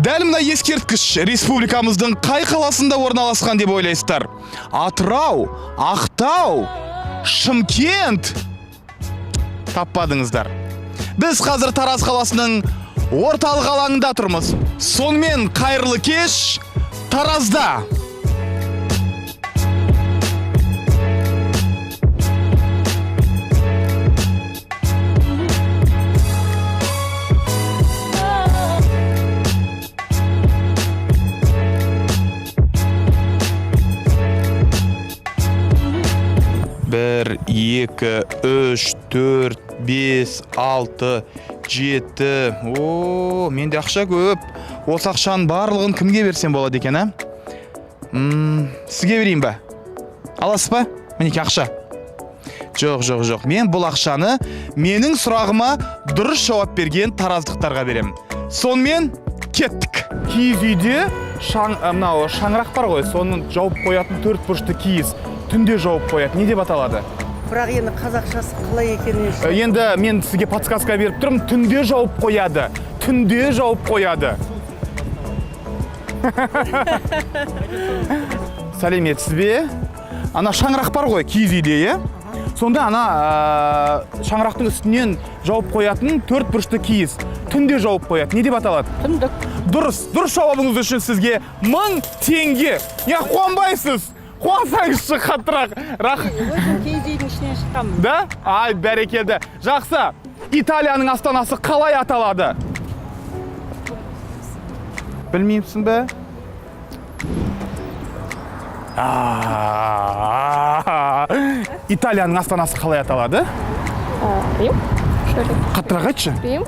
Дәл мына ескерткіш республикамыздың қай қаласында орналасқан деп ойлайсыздар? Атырау, Ақтау, Шымкент. Таппадыңыздар. Біз қазір Тараз қаласының орталық алаңында тұрмыз. Сонымен, қайырлы кеш, Таразда. Бір, екі, үш, төрт, бес, алты, жеті. О, менде ақша көп. Осы ақшаның барлығын кімге берсем болады екен, а? Сізге берейін ба? Аласыз ба? Мінекей ақша. Жоқ, жоқ, жоқ. Мен бұл ақшаны менің сұрағыма дұрыс жауап берген тараздықтарға беремін. Сонымен, кеттік. Киіз үйде мынау шаңырақ бар ғой, соны жауып қоятын төрт бұрышты киіз. Түнде жауып қояды. Не деп аталады? Бірақ енді қазақшасы қалай екенін. Енді мен сізге подсказка беріп тұрмын. Түнде жауып қояды. Түнде жауып қояды. Сәлеметсіз бе? Ана шаңырақ бар ғой киіз үйде, иә? Сонда ана шаңырақтың үстінен жауып қоятын төрт бұрышты киіз. Түнде жауып қояды. Не деп аталады? Түндік. Дұрыс. Дұрыс жауабыңыз үшін сізге 1000 теңге. Не қуанбайсыз? Қуансаңызшы қаттырақ. Өзім киіз үйдің ішінен шыққанмын. Да? Ай, бәрекелді. Жақсы. Италияның астанасы қалай аталады? Білмеймісің бе? А, Италияның астанасы қалай аталады? Рим? Что ли? Қаттырақ айтшы. Рим?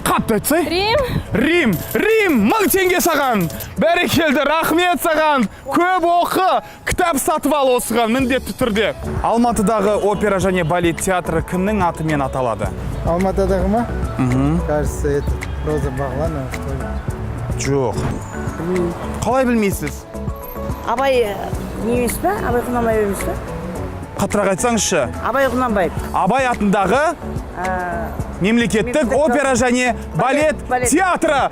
Қатты айтсай. Рим? Рим, Рим, 1000 теңге саған. Бәрекелді, рахмет саған. Көп оқы, кітап сатып ал осыған міндетті түрде. Алматыдағы опера және балет театры кімнің атымен аталады? Алматыдағы ма? Кажется, это Роза Бағланова, что ли? Жоқ. Қалай білмейсіз? Абай не емес па? Абай Құнанбаев емес па? Қаттырақ айтсаңызшы. Абай Құнанбаев. Абай атындағы мемлекеттік опера және балет балет. театры.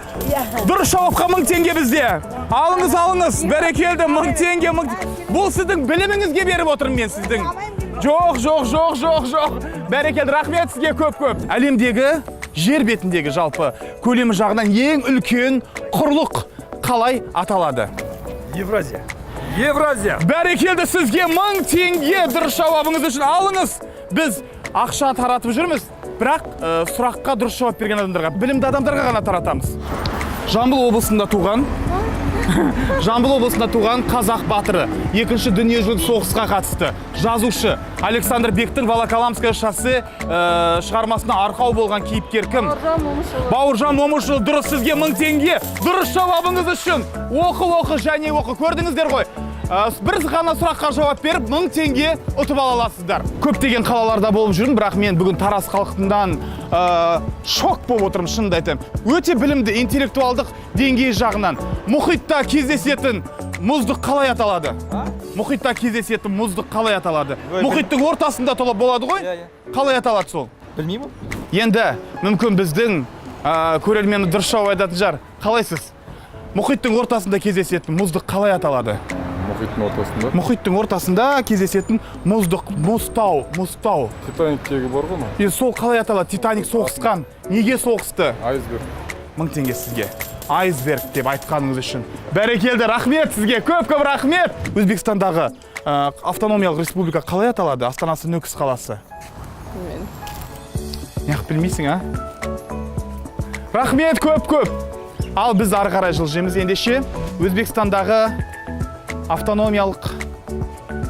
Дұрыс жауапқа 1000 теңге бізде. Алыңыз, алыңыз. Бәрекелді, 1000 теңге. Бұл сіздің біліміңізге беріп отырмын мен сіздің. Жоқ, жоқ, жоқ, жоқ, жоқ. Бәрекелді, рахмет сізге көп көп. Әлемдегі, жер бетіндегі жалпы көлемі жағынан ең үлкен құрлық қалай аталады? Евразия. Евразия. Бәрекелді, сізге 1000 теңге дұрыс жауабыңыз үшін, алыңыз. Біз ақша таратып жүрміз, бірақ сұраққа дұрыс жауап берген адамдарға, білімді адамдарға ғана таратамыз. Жамбыл облысында туған қазақ батыры, екінші дүниежүзілік соғысқа қатысты, жазушы, Александр Бектің «Волоколамское шоссе» шығармасына арқау болған кейіпкер кім? Бауыржан Момышұлы. Бауыржан Момышұлы, дұрыс, сізге 1000 теңге дұрыс жауабыңыз үшін. Оқы, оқы және оқы. Көрдіңіздер ғой. Бір ғана сұраққа жауап беріп, 1000 теңге ұтып ала аласыздар. Көптеген қалаларда болып жүрмін, бірақ мен бүгін Тараз халқынан шок болып отырмын, шынымды айтамын. Өте білімді, интеллектуалдық деңгей жағынан. Мұхитта кездесетін мұздық қалай аталады? Мұхитта кездесетін мұздық қалай аталады? Мұхиттың ортасында тола болады ғой? Иә, иә. Қалай аталады сол? Білмеймін. Енді мүмкін біздің көрермені дұрыс жауап айтатын шығар. Қалайсыз? Мұхиттың ортасында кездесетін мұздық қалай аталады? Мұхиттың ортасында. Мұхиттың ортасында кездесетін мұздық, мұзтау, мұзтау. Титаниктегі бар ғой мынау. Енді сол қалай аталады? Титаник соғысқан. Неге соғысты? Айсберг. 1000 теңге сізге. Айсберг деп айтқаныңыз үшін. Бәрекелді, рахмет сізге, көп көп рахмет. Өзбекстандағы автономиялық республика қалай аталады? Астанасы Нүкіс қаласы. Білмедім. Неғып білмейсің, а? Рахмет көп көп. Ал біз ары қарай жылжимыз ендеше. Өзбекстандағы автономиялық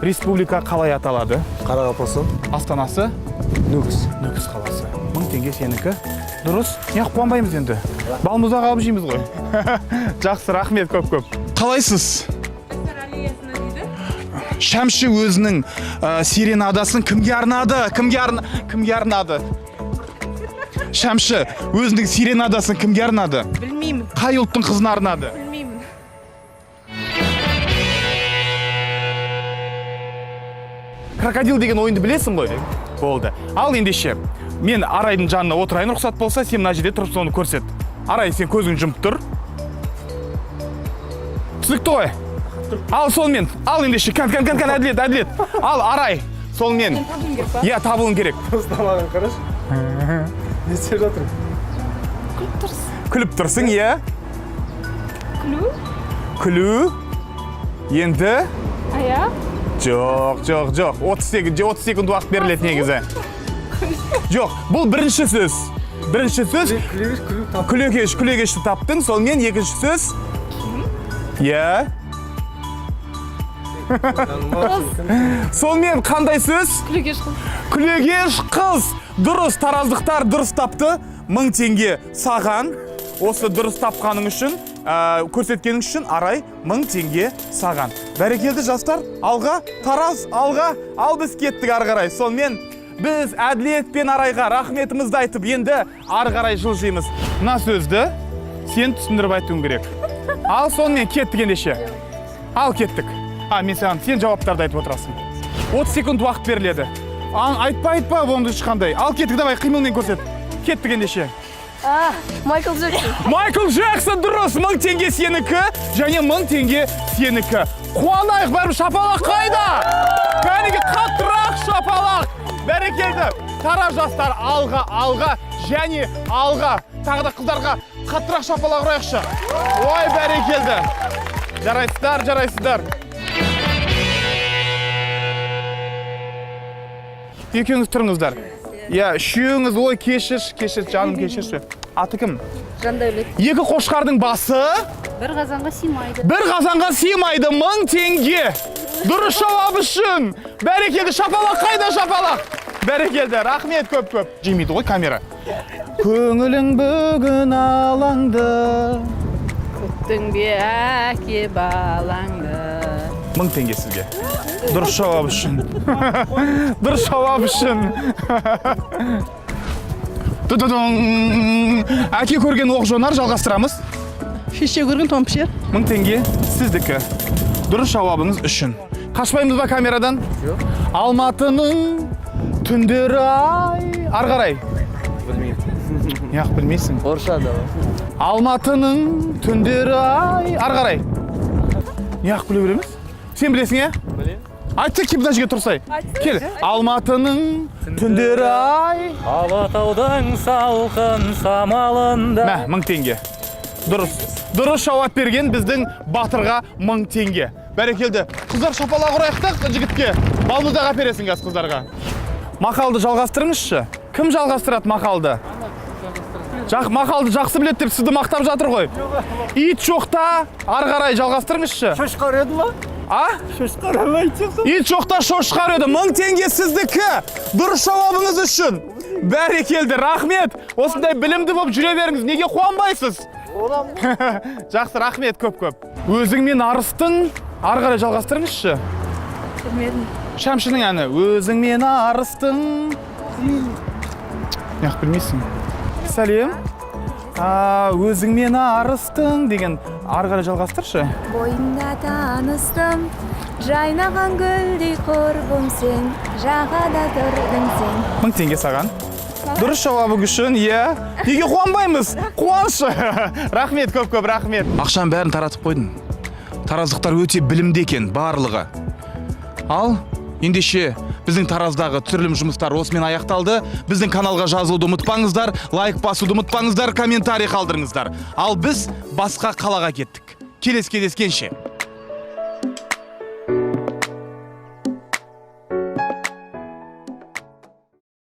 республика қалай аталады? Қарақалпақстан. Астанасы? Нүкіс. Нүкіс қаласы. 1000 теңге сенікі. Дұрыс. Неғып қуанбаймыз енді? Балмұздақ алып жейміз ғой. Жақсы, рахмет көп көп. Қалайсыз? Шәмші өзінің серенадасын кімге арнады? Кімге арнады? Шәмші өзінің серенадасын кімге арнады? Білмеймін. Қай ұлттың қызына арнады? Білмеймін. Крокодил деген ойынды білесің ғой? Болды. Ал ендеше, мен Арайдың жанына отырайын, рұқсат болса, сен мына жерде тұрып соны көрсет. Арай, сен көзіңді жұмып тұр. Түсінікті ғой? Ал сонымен, ал ендеше, кән, кән, кән, кән, Әділет, Әділет. Ал Арай, сонымен. Иә, табуың керек. Маған қарашы. Не істеп жатырмын? Күліп тұрсың. Күліп тұрсың, иә. Күлу. Күлу. Енді? Аяқ. Жоқ, жоқ, жоқ. 30 секунд, 30 секунд уақыт беріледі негізі. Жоқ, бұл бірінші сөз. Бірінші сөз. Күлегеш, күлу тап. Күлегеш, күлегешті таптың. Сонымен екінші сөз. Иә. Сонымен қандай сөз? Күлегеш қыз. Күлегеш қыз. Дұрыс, тараздықтар дұрыс тапты. 1000 теңге саған. Осы дұрыс тапқаның үшін, көрсеткенің үшін, Арай, 1000 теңге саған. Бәрекелді, жастар, алға, Тараз, алға, ал біз кеттік ары қарай. Сонымен біз Әділет пен Арайға рахметімізді айтып, енді ары қарай жылжимыз. Мына сөзді сен түсіндіріп айтуың керек. Ал сонымен кеттік ендеше. Ал кеттік. А, мен саған, сен жауаптарды айтып отырасың. 30 секунд уақыт беріледі. Айтпа, айтпа, онды ешқандай. Ал кеттік, давай, қимылмен көрсет. Кеттік ендеше. Майкл Джексон. Майкл Джексон дұрыс, 1000 теңге сенікі және 1000 теңге сенікі. Қуанайық бәріміз, шапалақ қайда? Кәнеки, қаттырақ шапалақ. Бәрекелді. Тараз жастар алға, алға және алға. Тағы да қыздарға қаттырақ шапалақ ұрайықшы. Ой, бәрекелді. Жарайсыздар, жарайсыздар. Екеуіңіз тұрыңыздар. Иә, үшеуіңіз, ой, кешірші, кешірші, жаным, кешірші. Аты кім? Жандәулет. Екі қошқардың басы Бір қазанға сыймайды. бір қазанға сыймайды. 1000 теңге. Дұрыс жауап үшін. Бәрекелді, шапалақ қайда, шапалақ? Бәрекелді, рахмет көп-көп. Жемейді ғой камера. Көңілің бүгін алаңды. Күттің бе, әке, балаңды? 1000 теңге сізге. Дұрыс жауап үшін. Дұрыс жауап үшін. Ту-ту-дун. Әке көрген оқ жонар, жалғастырамыз. Шеше көрген тон пішер. 1000 теңге сіздікі. Дұрыс жауабыңыз үшін. Қашпаймыз ба камерадан? Жоқ. Алматының түндері ай. Ары қарай. Білмеймін. Неғып білмейсің? Орысша да. Алматының түндері ай. Ары қарай. Неғып біле береміз? Сен білесің, иә? Білемін. Айтса, кел, мына жерге тұрсай. Кел. Алматының түндері ай. Алатаудың салқын самалында. Мә, 1000 теңге. Дұрыс. Дұрыс жауап берген біздің батырға 1000 теңге. Бәрекелді. Қыздар, шапалақ ұрайық та жігітке. Балмұздақ әпересің қазір қыздарға. Мақалды жалғастырыңызшы. Кім жалғастырады мақалды? Мақалды жақсы біледі деп сізді мақтап жатыр ғой. Ит жоқта, ары қарай жалғастырыңызшы. Шошқа үреді ма? А? Шошқа үреді. Ит жоқта шошқа үреді. 1000 теңге сіздікі. Дұрыс жауабыңыз үшін. Бәрекелді, рахмет. Осындай білімді болып жүре беріңіз. Неге қуанбайсыз? Жақсы, рахмет көп-көп. Өзің мен арыстың, ары қарай жалғастырыңызшы. Білмедім. Шәмшінің әні. Өзің мен арыстың. Неғып білмейсің? Сәлем. Өзің мен арыстың деген, ары қарай жалғастыршы. Бойыңда таныстым, жайнаған гүлдей құрбым сен, жағада тұрдың сен. 1000 теңге саған. Дұрыс жауабың үшін, иә. Неге қуанбаймыз? Қуаншы. Рахмет, көп-көп рахмет. Ақшаның бәрін таратып қойдым. Тараздықтар өте білімді екен, барлығы. Ал, ендеше, біздің Тараздағы түсірілім жұмыстары осымен аяқталды. Біздің каналға жазылуды ұмытпаңыздар, лайк басуды ұмытпаңыздар, комментарий қалдырыңыздар. Ал біз басқа қалаға кеттік. Келесі кездескенше.